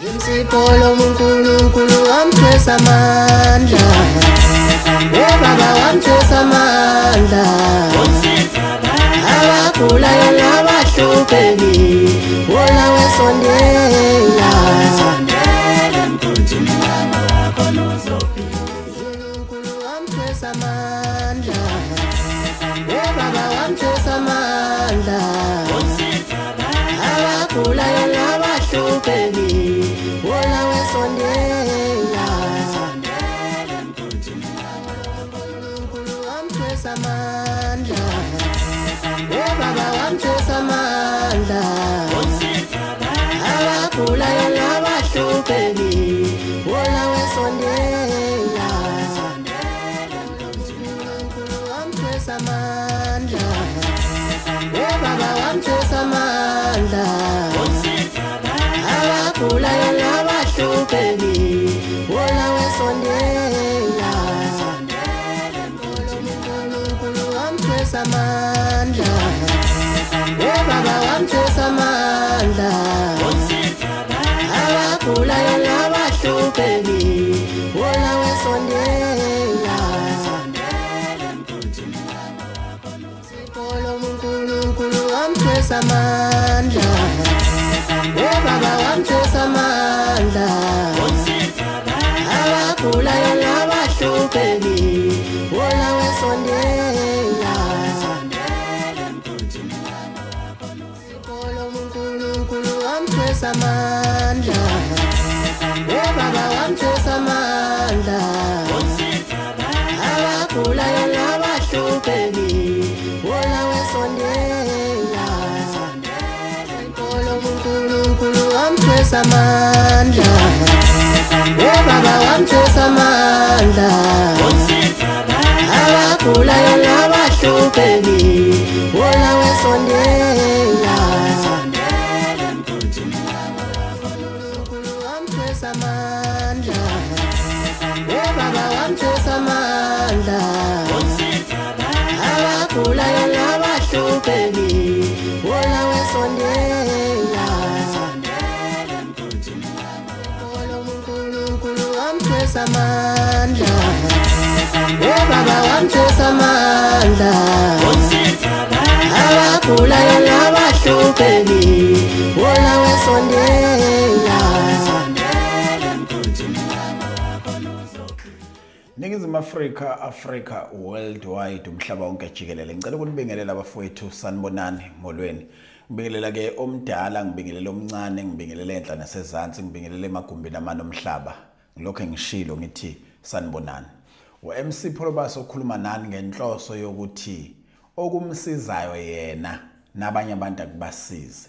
Insipho uNkulunkulu wamthwesa amandla. Oh baba wamthwesa amandla. Abagulayo nabahluphekile, wona wesondela. uNkulunkulu wamthwesa amandla. Oh baba wamthwesa amandla. Abagulayo nabahluphekile, wona wesondela. uNkulunkulu wamthwesa amandla. Oh baba wamthwesa amandla. Abagulayo nabahluphekile, wona wesondela. uNkulunkulu wamthwesa amandla. Oh baba wamthwesa amandla. Abagulayo nabahluphekile, wona wesondela. uNkulunkulu wamthwesa amandla. Oh baba wamthwesa amandla. Abagulayo nabahluphekile, wona wesondela. uNkulunkulu wamthwesa amandla. Oh baba wamthwesa amandla. Abagulayo nabahluphekile, wona wesondela. uNkulunkulu wamthwesa amandla. Oh baba wamthwesa amandla. Abagulayo nabahluphekile, wona wesondela. uNkulunkulu wamthwesa amandla. Oh baba wamthwesa amandla. Abagulayo nabahluphekile, wona wesondela. uNkulunkulu wamthwesa amandla. Oh baba wamthwesa amandla. Abagulayo nabahluphekile, wona wesondela. uNkulunkulu wamthwesa amandla. Oh baba wamthwesa amandla. Abagulayo nabahluphekile, wona wesondela. Ningizimu Afrika, Africa worldwide, umhlaba wonke jikelele. Ngicela ukunibingelela abafowethu, sanibonani, molweni. Ngibingelela ke omdala, ngibingelela omncane, ngibingelela enhla nasezansi, ngibingelela emagumbini amane omhlaba. Ngilokho ngishilo ngithi sanibonani. U-MC Pholobas okhuluma nani ngenhloso yokuthi okumsizayo yena nabanye abantu akubasize.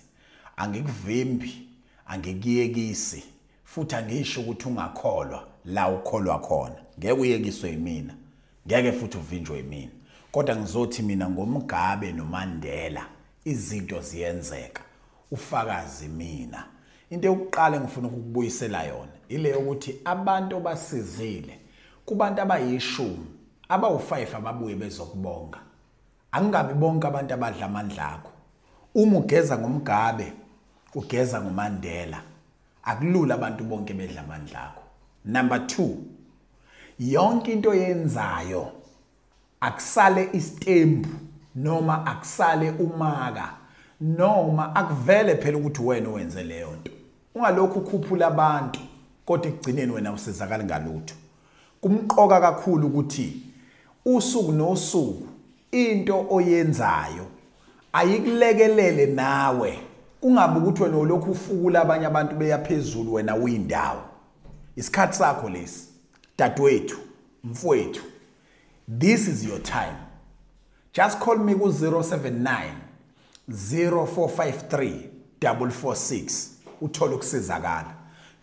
Angikuvimbi, angikuyekisi, futhi angisho ukuthi ungakholwa la ukholwa khona. Ngeke uyekiswe yimina, ngeke futhi uvinjwe yimina. Kodwa ngizothi mina ngoMugabe noMandela izinto ziyenzeka. Ufakazi mina. Into yokuqala engifuna ukukubuyisela yona ile yokuthi abantu obasizile kubantu abayishumi abawu5 ababuye bezokubonga. Angingabi bonke abantu abadla amandla akho. Uma ugeza ngoMugabe, ugeza ngoMandela, akulula abantu bonke bedla amandla akho. Number 2, yonke into oyenzayo akusale istembu noma akusale umaka noma akuvele phela ukuthi wena owenze leyo nto. Ungalokhu ukhuphula abantu kodwa ekugcineni wena usizakala ngalutho. Kumqoka kakhulu ukuthi usuku nosuku into oyenzayo ayikulekelele nawe. Kungabi ukuthi wena ulokhu ufukula abanye abantu beya phezulu wena uyindawo. Isikhathi sakho lesi, dadewethu, mfowethu. This is your time. Just call me ku 079 0453 446 uthole ukusizakala.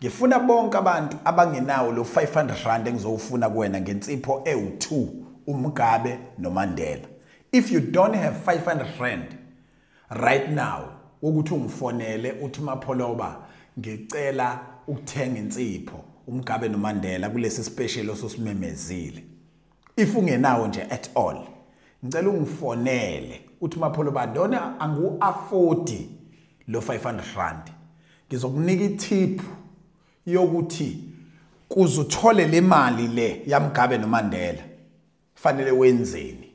Ngifuna bonke abantu abangenawo lo 500 rand engizowufuna kuwena ngensipho ewu2 uMugabe noMandela. If you don't have 500 rand right now ukuthi ungifonele uthi Mapholoba ngicela ukuthenga insipho uMugabe noMandela kulesi special osusimemezile. If ungenawo nje at all, ngicela ungifonele uthi Mapholoba lona angu afford lo 500 rand. Ngizokunika itip yokuthi kuze uthole le mali le yaMgabe noMandela fanele wenzeni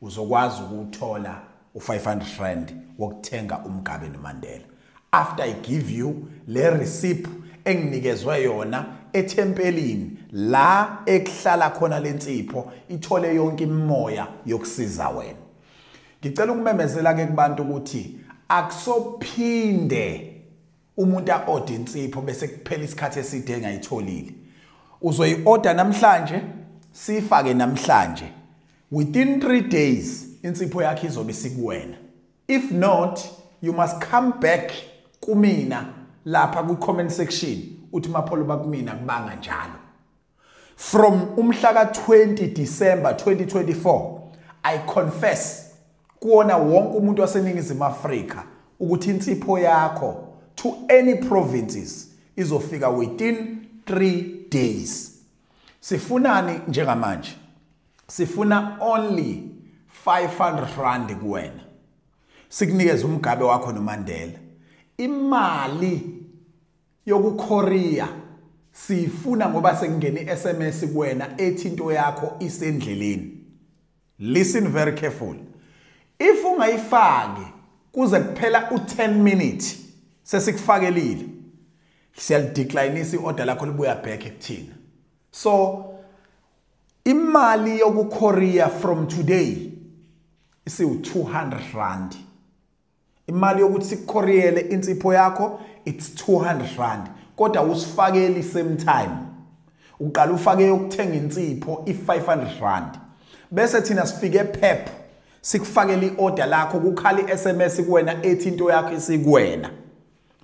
uzokwazi ukuthola u500 rand wokuthenga uMgabe noMandela. After I give you le receipt enginikezwe yona ethempelini la ekuhlala khona lensipho ithole yonke imimoya yokusiza wena. Ngicela ukumemezela ke kubantu ukuthi akusophinde umuntu a-order insipho bese kuphela isikhathi eside engayitholile. Uzoyi-order namhlanje, siyifake namhlanje. Within 3 days insipho yakhe izobe isikuwena. If not, you must come back kumina lapha ku-comment section uthi Mapholoba kumina kubanga njalo. From umhla ka-20 December 2024, I confess kuwona wonke umuntu waseNingizimu Afrika ukuthi insipho yakho to any provinces izofika within 3 days. Sifunani njengamanje? Sifuna only 500 rand kuwena. Sikunikeze uMgabe wakho noMandela. Imali yokukhoriya sifuna ngoba sekungena iSMS kuwena ethi into yakho isendleleni. Listen very careful. If ungayifaki kuze kuphela u10 minutes sesikufakelile, siyalideclinisa iorder lakho libuya back ekuthina. So imali yokukhoriya from today isiwu 200 rand. Imali yokuthi sikukhoriyele insipho yakho it's 200 rand. Kodwa usifakeli same time. Uqala ufake yokuthenga insipho i500 rand. Bese thina sifike Pep sikufakele iorder lakho kukhala iSMS kuwena ethi into yakho isikuwena.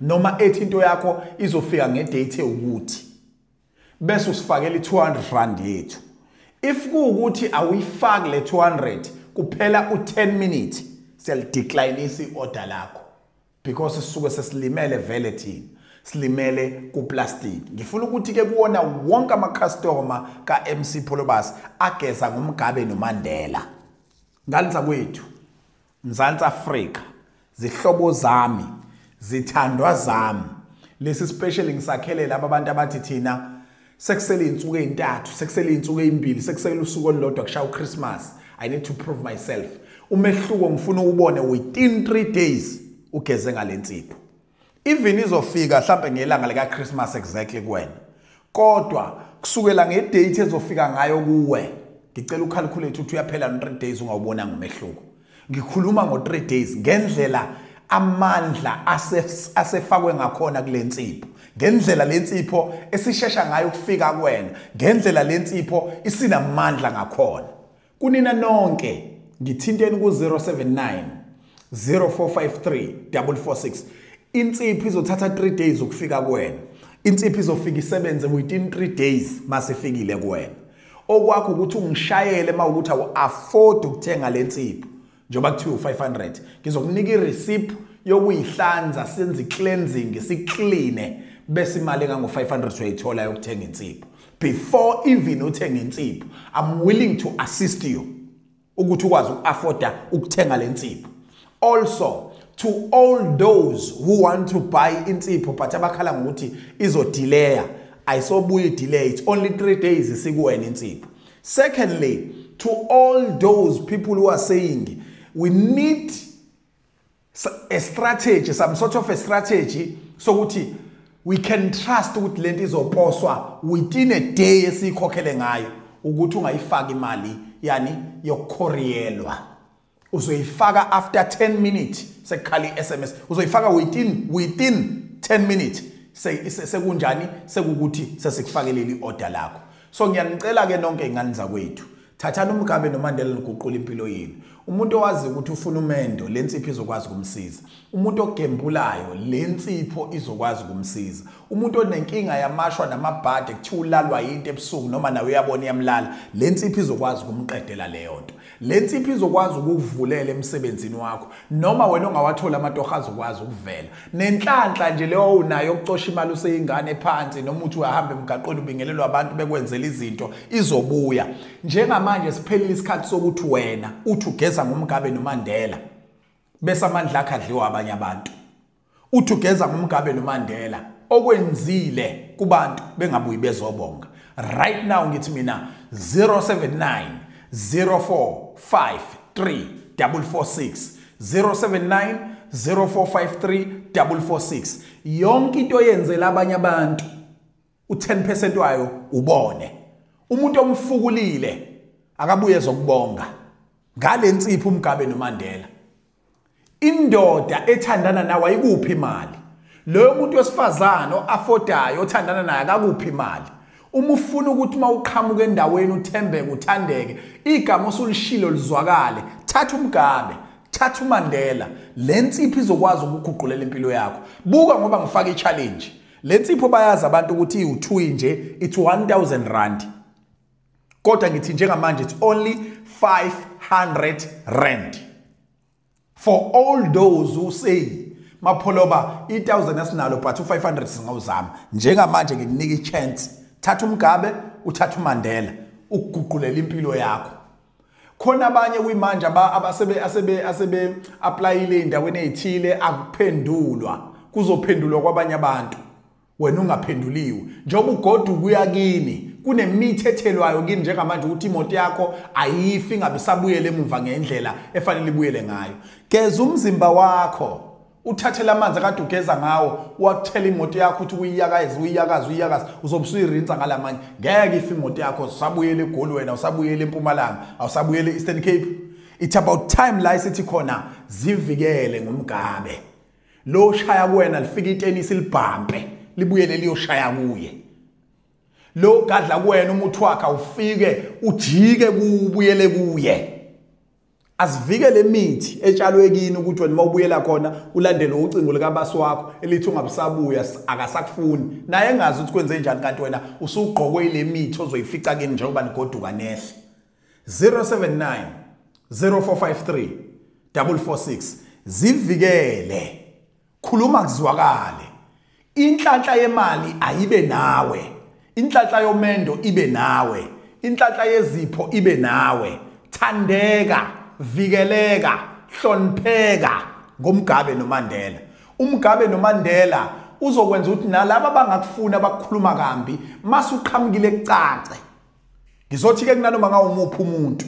Noma ethi into yakho izofika ngedate ukuthi. Bese usifakele i200 rand yethu. If kuwukuthi awuyifaki le 200 kuphela u10 minutes siyalideclinisa iorder lakho because sisuke sesilimele vele thina, silimele kuplastic. Ngifuna ukuthi ke kuwona wonke ama customer ka MC Pholobas ageza ngoMgabe noMandela. Nganza kwethu Mzansi Afrika, zihlobo zami, zithandwa zami, lesi special ngisakhele laba abantu abathi thina sekusele insuku ezintathu, sekusele insuku ezimbili, sekusele usuku olulodwa kushaya uChristmas. I need to prove myself. Umehluko ngifuna ubone within 3 days ugeze ngalensipho. Even izofika mhlambe ngelanga lika Christmas exactly kuwena. Kodwa kusukela ngedate ezofika ngayo kuwe, ngicela ucalculate ukuthi uyaphela no 3 days ungawubona ngomehluko. Ngikhuluma ngo 3 days ngendlela amandla asefakwe ngakhona kulensipho. Ngendlela lensipho esishesha ngayo ukufika kuwena, ngendlela lensipho isinamandla ngakhona. Kunina nonke ngithinteni ku 079 0453 446. Insipho izothatha 3 days ukufika kuwena. Insipho izofika isebenze within 3 days masifikile kuwena. Okwakho ukuthi ungishayele mawukuthi awu afford ukuthenga lensipho njengoba kuthiwa u500, ngizokunika ireceipt yokuyihlanza, senze cleansing, siclean, bese imali engango 500 uyayithola yokuthenga insipho. Before even uthenga insipho, I'm willing to assist you ukuthi ukwazi uku-afforda ukuthenga lensipho. Also, to all those who want to buy insipho but abakhala ngokuthi izodelaya, ayisobuye delay, it's only 3 days isikuwena insipho. Secondly, to all those people who are saying we need a strategy, some sort of a strategy sokuthi we can trust ukuthi lento izoposwa within a day esiyikhokhele ngayo, ukuthi ungayifaki imali yani yokukhoriyelwa. Uzoyifaka after 10 minutes sekukhala iSMS, uzoyifaka within 10 minutes sekunjani sekukuthi sesikufakelele iorder lakho. So ngiyanicela ke nonke ingane zakwethu, thathani uMgabe noMandela niguqula impilo yenu. Umuntu owazi ukuthi ufuna umendo, lensipho izokwazi ukumsiza. Umuntu ogembulayo, lensipho izokwazi ukumsiza. Umuntu onenkinga yamashwa namabhade kuthiwa ulalwa yinto ebusuku noma nawe uyabona iyamlala, lensipho izokwazi ukumqedela leyo nto. Lensipho izokwazi ukukuvulela emsebenzini wakho noma wena ongawathola amatoho azokwazi ukuvela. Nenhlanhla nje leyo unayo yokucosha imali useyingane phansi noma uthi uyahamba emgaqweni ubingelelwa abantu bekwenzela izinto, izobuya. Njengamanje siphelile isikhathi sokuthi wena uthi ugeza ngoMgabe noMandela bese amandla akhe adliwa abanye abantu. Uthi ugeza ngoMgabe noMandela okwenzile kubantu bengabuyi bezobonga. Right now ngithi mina 079 0453 446, 079 0453 446. Yonke into yenzela abanye abantu u10% wayo ubone. Umuntu omfukulile akabuye ezokubonga ngale nsipho uMugabe noMandela. Indoda ethandana nawe ayikuphi imali. Loyo muntu wesifazane oaffordayo othandana naye akakuphi imali. Uma ufuna ukuthi mawuqhamuka endaweni uthembeke uthandeke, igama osulishilo lizwakale, thatha uMugabe, thatha uMandela. Le nsipho izokwazi ukuguqulela impilo yakho. Buka ngoba ngifaka i-challenge. Le nsipho bayazi abantu ukuthi iwu2 nje, it's 1000 rand. Kodwa ngithi njengamanje it's only 500 rand. For all those who say Mapholoba i1000 asinalo but u500 singawuzama. Njengamanje ngikunika i-chance. Thatha uMugabe, uthatha uMandela, ukuguqulela impilo yakho. Khona abanye kuyimanje asebe applyile endaweni ezithile akuphendulwa, kuzophendulwa kwabanye abantu. Wena ungaphenduliwe. Njengoba ugoduka uya kini, kunemithi ethelwayo kini njengamanje ukuthi imoto yakho ayifi ingabe isabuyele emuva ngendlela efanele ibuyele ngayo. Geza umzimba wakho, uthathe lamanzi akade ugeza ngawo, wathela imoto yakho uthi uyiyakaze uyiyakaze uyiyakaze, uzobe usuyirinsa ngalamanye. Ngeke ife imoto yakho, usabuyele eGoli wena, usabuyele eMpumalanga, awusabuyele eEastern Cape. It's about time la isithi khona zivikele ngoMugabe. Lo shaya kuwena lifika itenisi libhampe, libuyele liyoshaya kuye. Lo gadla kuwena umuthi wakhe awufike ujike kubuyele kuye. Asivikele imithi etshalwe kini ukuthi wena mawubuyela khona ulandele ucingo likabasi wakho elithi ungabusabuya akasakufuni. Naye engazi ukuthi kwenze njani kanti wena usugqokwe ile mithi ozoyifica kini njengoba nigoduka nehle. 079 0453 446. Zivikele. Khuluma kuzwakale. Inhlanhla yemali ayibe nawe. Inhlanhla yomendo ibe nawe. Inhlanhla yezipho ibe nawe. Thandeka, vikeleka, hlonipheka ngoMugabe noMandela. UMugabe noMandela uzokwenza ukuthi nalabo abangakufuna abakukhuluma kambi masuqhamukile kucace. Ngizothi ke kunanoma ngawumuphi umuntu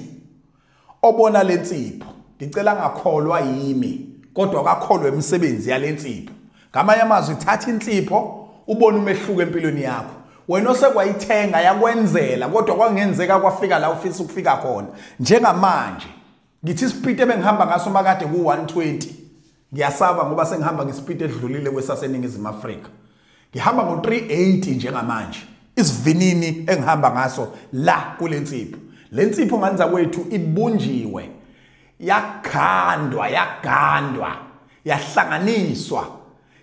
obona lensipho, ngicela ngakholwa yimi kodwa akakholwe imisebenzi yalensipho. Ngamanye amazwi, thatha insipho ubone umehluko empilweni yakho. Wena osekwayithenga yakwenzela kodwa kwangenzeka kwafika la ufisa ukufika khona. Njengamanje ngithi ispeed ebengihamba ngaso makade ku120, ngiyasaba ngoba sengihamba ngespeed edlulile kwesaseNingizimu Afrika. Ngihamba ngo380 njengamanje. Isivinini engihamba ngaso la kulensipho. Lensipho nganza kwethu ibunjiwe, yakhandwa, yagandwa, yahlanganiswa,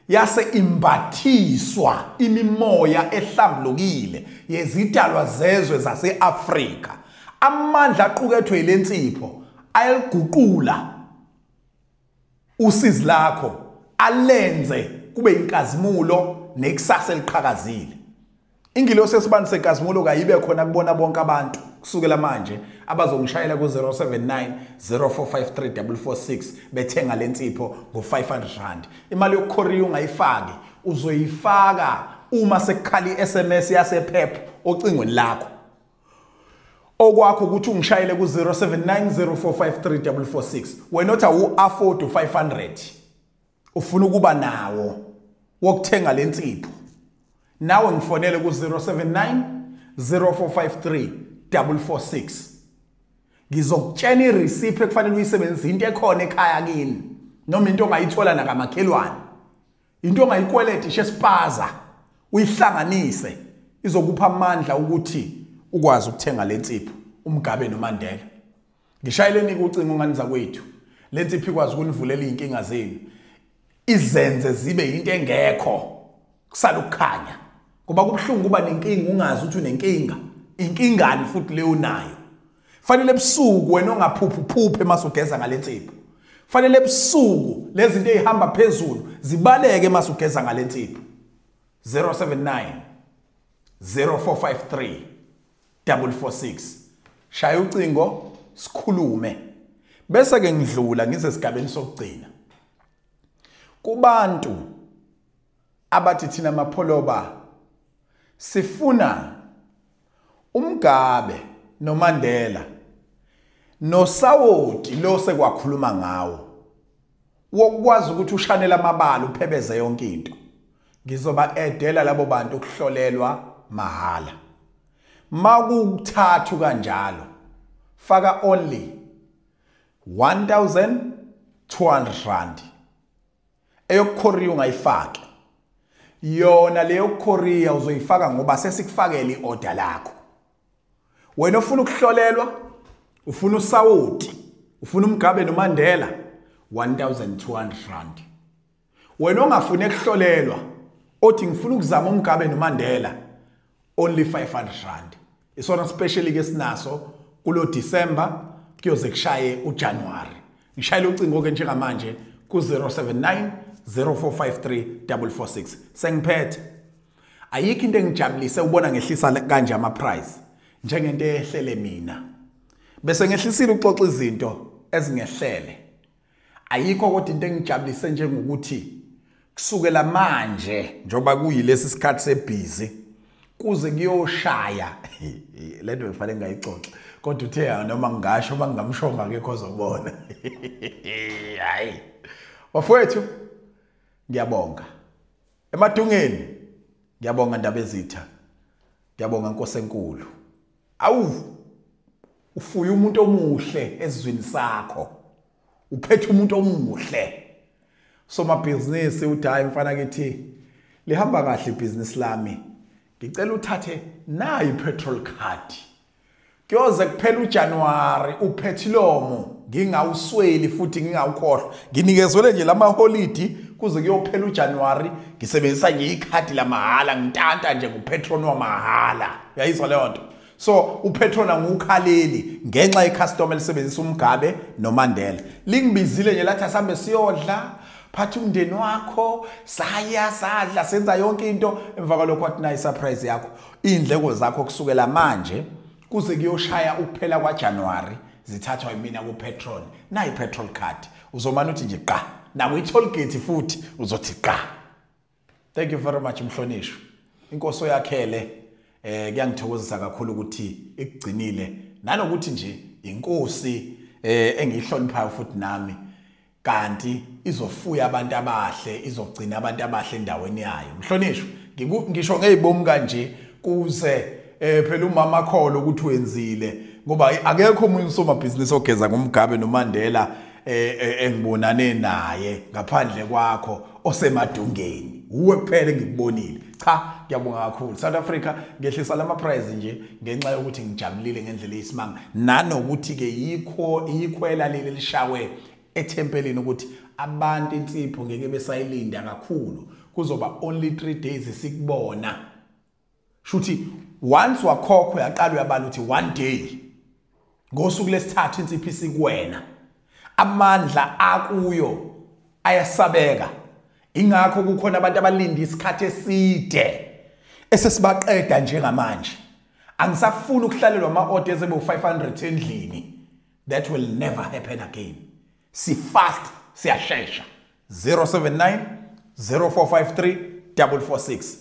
yase imbathiswa imimoya ehlambulukile yezidalwa zezwe zaseAfrika. Amandla aqukethwe yilensipho ayaliguqula usizi lakho, alenze kube inkazimulo nekusasa eliqhakazile. Ingilosi yesibani senkazimulo kayibe khona kubona bonke abantu kusukela manje abazongishayela ku-079 0453 446 bethenga lensipho ngo-500 rand. Imali yokukhoriya ungayifaki, uzoyifaka uma sekukhala i-SMS yasePep ocingweni lakho. Okwakho ukuthi ungishayele ku-079 0453 446. Wena othi awu-afford 500 ufuna ukuba nawo wokuthenga lensipho, nawe ngifonele ku-079 0453 446. Ngizokutshela irecipe ekufanele uyisebenzise, into ekhona ekhaya kini noma into ongayithola nakamakhelwane, into ongayikweleta ishe spaza, uyihlanganise, izokupha amandla ukuthi ukwazi ukuthenga lensipho uMugabe noMandela. Ngishayeleni ucingo nganiza kwethu, lensipho ikwazi ukunivulela izinkinga zenu, izenze zibe into engekho kusala ukukhanya. Ngoba kubuhlungu kuba nenkinga ungazi ukuthi unenkinga, inkingani futhi leyo nayo. Fanele ebusuku wena ongaphuphuphuphe masugeza ngalensipho. Fanele ebusuku lezi zinto ezihamba phezulu zibaleke masugeza ngalensipho. 079 0453 446. Shaya ucingo sikhulume. Bese ke ngidlula ngize esigabeni sokugcina. Kubantu Abathi thina Mapholoba sifuna uMugabe noMandela nosawoti lo sekwakhuluma ngawo wokwazi ukuthi ushanele amabala uphebeze yonke into. Ngizoba edela labo bantu ukuhlolelwa mahala. Makuthathu kanjalo faka only 1200 rand. Eyokukhoriya ungayifaki. Yona leyo kukhoriya uzoyifaka ngoba sesikufakele iorder lakho. Wena ufuna ukuhlolelwa, ufuna usawoti, ufuna uMugabe noMandela, 1200 rand. Wena ongafuni ukuhlolelwa, othi ngifuna ukuzama uMugabe noMandela, only 500 rand. Isona special ke sinaso kulo December kuyoze kushaye uJanuary. Ngishayela ucingo ke njengamanje ku 079 0453 446. Sengiphethe. Ayikho into engijabulise ubona ngehlisa kanje ama price njengento ehlele mina. Bese ngehlisile uxoxa izinto ezingehlele. Ayikho kodwa into engijabulise njengokuthi kusukela manje njoba kuyilesi sikhathi sebhizi kuze kuyoshaya lento ngifanele ngayixoxa kodwa uthe noma ngingasho bangamshonga akekho ozobona. Hayi bafowethu, ngiyabonga emadungeni, ngiyabonga ndaba ezitha, ngiyabonga Nkosi enkulu. Awu, ufuye umuntu omuhle ezizweni sakho, uphethe umuntu omuhle. Somabhizinisi uthi hayi mfana kithi lihamba kahle ibhizinisi lami, ngicela uthathe nayi petrol card. Kuyoze kuphela uJanuary uphethilomo ngingawusweli futhi ngingawukhohlwa. Nginikezwe nje lama holiday kuze kuyophela uJanuary ngisebenzisa nje ikhadi lamahhala, ngitanta nje ngupetrol wamahhala. Uyayizwa leyo nto? So upetrol angukhaleli ngenxa yecustomer elisebenzisa uMugabe noMandela. Lingibizile nje lathi asambe siyodla, phatha umndeni wakho, saya sadla senza yonke into. Emva kwalokho wathi nayi surprise yakho, indleko zakho kusukela manje kuze kuyoshaya ukuphela kwaJanuary zithathwa yimina ku petrol. Nayi petrol card uzomana uthi nje qa, naku toll gate futhi uzothi qa. Thank you very much mhlonishwa. Inkosi oyakhele kuyangithokozisa kakhulu ukuthi ikugcinile nanokuthi nje inkosi engiyihloniphayo futhi nami, kanti izofuya abantu abahle, izogcina abantu abahle endaweni yayo. Mhlonishwa, ngisho ngezibomu kanje kuze phela umama kholo ukuthi wenzile, ngoba akekho omunye usomabhizinisi ogeza ngoMugabe noMandela engibonane naye ngaphandle kwakho osemadungeni. Uwe kuphela engikubonile. Cha, ngiyabonga kakhulu South Africa. Ngehlisa lama price nje ngenxa yokuthi ngijabulile ngendlela eyisimanga, nanokuthi ke yikho ikhwela leli lishawe ethempelini ukuthi abantu insipho ngeke besayilinda kakhulu, kuzoba only 3 days sikubona. Shuthi once wakhokho uyaqala uyabala ukuthi 1 day, ngosuku lesithathu insipho isikuwena. Amandla akuyo ayasabeka. Ingakho kukhona abantu abalinda isikhathi eside esesibaqeda njengamanje. Angisafuni ukuhlalelwa ama-orders ebe 500 endlini. That will never happen again. Si fast, siyashesha. 079 0453 446.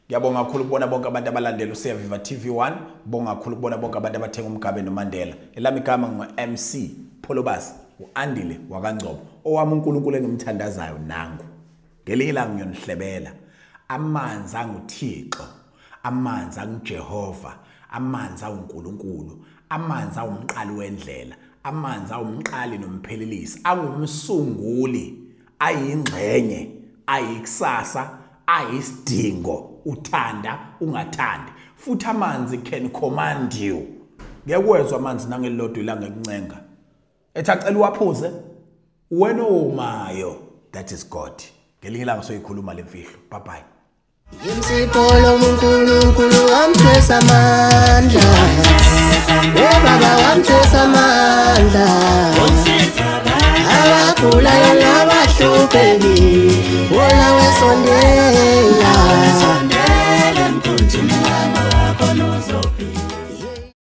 Ngiyabonga kakhulu kubona bonke abantu abalandela uSiyaviva TV1, bonga kakhulu kubona bonke abantu abathenga uMugabe noMandela. Elami igama ngu-MC Pholobas, uAndile wakaNgcobo. Owami uNkulunkulu engimthandazayo nangu. Ngelinye ilanga ngiyonihlebela. Amanzi anguThixo, amanzi anguJehova, amanzi awuNkulunkulu, amanzi awumqali wendlela, amanzi awumqali nomphelelisi, angumsunguli, ayingxenye, ayikusasa, ayisidingo, uthanda ungathandi. Futhi amanzi can command you. Ngeke amanzi nangelilodwa ilanga ekuncenga ethi acela uwaphuze, wena omayo. That is God. Ngelinye ilanga soyikhuluma le mfihlo. Bye bye. Insipho uNkulunkulu wamthwesa amandla, baba wamthwesa amandla, abagulayo nabahluphekile, wona wesondela.